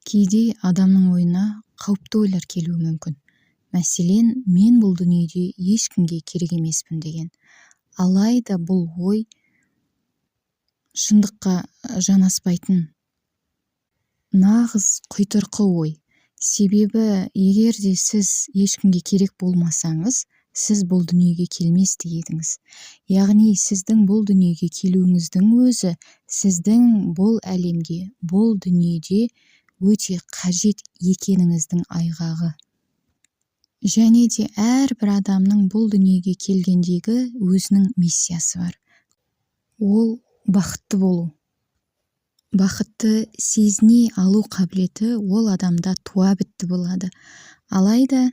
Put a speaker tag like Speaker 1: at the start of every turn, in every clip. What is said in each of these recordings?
Speaker 1: Кейде адамның ойына қауіпті ойлар келуі мүмкін. Мәселен, мен бұл дүниеде ешкімге керек емеспін деген. Алайда бұл ой шындыққа жанаспайтын нағыз құйтырқы ой. Себебі егер де сіз ешкімге керек болмасаңыз, сіз бұл дүниеге келмес те едіңіз. Яғни сіздің бұл дүниеге келуіңіздің өзі сіздің бұл әлемге, бұл дүниеде өте қажет екеніңіздің айғағы. Және де әрбір адамның бұл дүниеге келгендегі өзінің миссиясы бар. Ол бақытты болу. Бақытты сезіне алу қабілеті ол адамда туа бітті болады. Алайда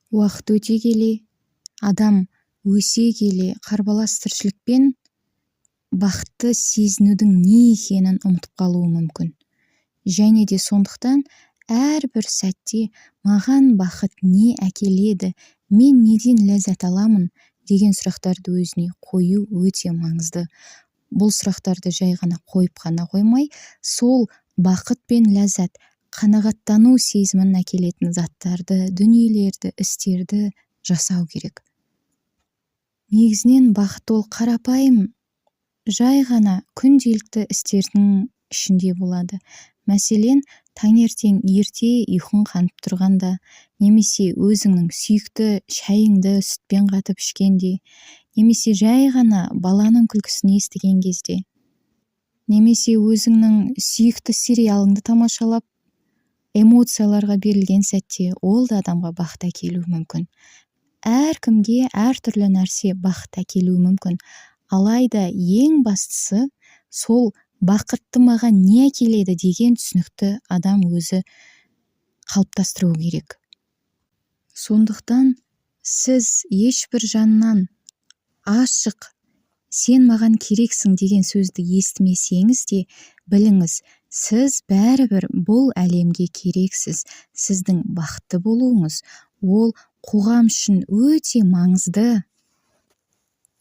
Speaker 1: уақыт өте келе, адам өсе келе, қарбалас тіршілікпен бақытты сезінудің не екенін ұмытып қалуы мүмкін. Және де сондықтан әрбір сәтте маған бақыт не әкеледі, мен неден ләззат аламын деген сұрақтарды өзіне қою өте маңызды. Бұл сұрақтарды жай ғана қойып қана қоймай, сол бақыт пен ләззат, қанағаттану сезімін әкелетін заттарды, дүниелерді, істерді жасау керек. Негізінен бақыт ол қарапайым, жай ғана күнделікті істердің ішінде болады. Мәселен, таңертең ерте ұйқың қанып тұрғанда, немесе өзіңнің сүйікті шайыңды сүтпен қатып ішкенде, немесе жай ғана баланың күлкісін естіген кезде, немесе өзіңнің сүйікті сериалыңды тамашалап, эмоцияларға берілген сәтте ол да адамға бақыт әкелуі мүмкін. Әркімге әртүрлі нәрсе бақыт әкелуі мүмкін. Алайда ең бастысы сол бақытты маған не әкеледі деген түсінікті адам өзі қалыптастыруы керек. Сондықтан сіз ешбір жаннан ашық «сен маған керексің» деген сөзді естімесеңіз де, біліңіз, сіз бәрібір бұл әлемге керексіз. Сіздің бақытты болуыңыз ол қоғам үшін өте маңызды,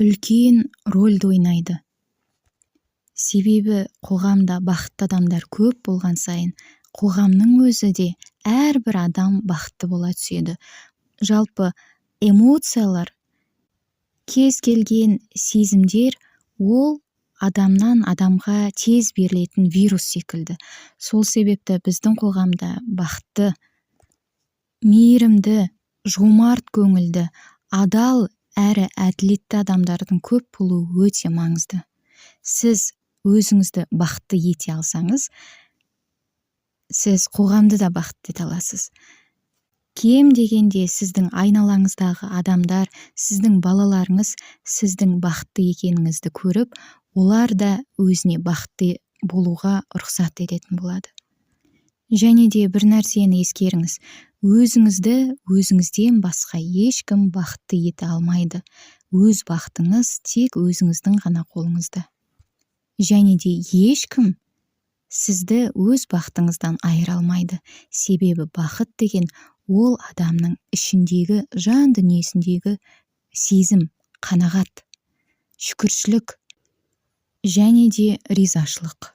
Speaker 1: үлкен рөлді ойнайды. Себебі қоғамда бақытты адамдар көп болған сайын, қоғамның өзі де, әрбір адам бақытты бола түседі. Жалпы эмоциялар, кез келген сезімдер ол адамнан адамға тез берілетін вирус секілді. Сол себепті біздің қоғамда бақытты, мейірімді, жомарт көңілді, адал әрі әділетті адамдардың көп болуы өте маңызды. Сіз өзіңізді бақытты ете алсаңыз, сіз қоғамды да бақытты ете аласыз. Кем дегенде сіздің айналаңыздағы адамдар, сіздің балаларыңыз сіздің бақытты екеніңізді көріп, олар да өзіне бақытты болуға рұқсат ететін болады. Және де бір нәрсені ескеріңіз: өзіңізді өзіңізден басқа ешкім бақытты ете алмайды. Өз бақытыңыз тек өзіңіздің ғана қолыңызда. Және де ешкім сізді өз бақытыңыздан айыра алмайды. Себебі бақыт деген ол адамның ішіндегі, жан дүниесіндегі сезім, қанағат, шүкіршілік және де ризашылық.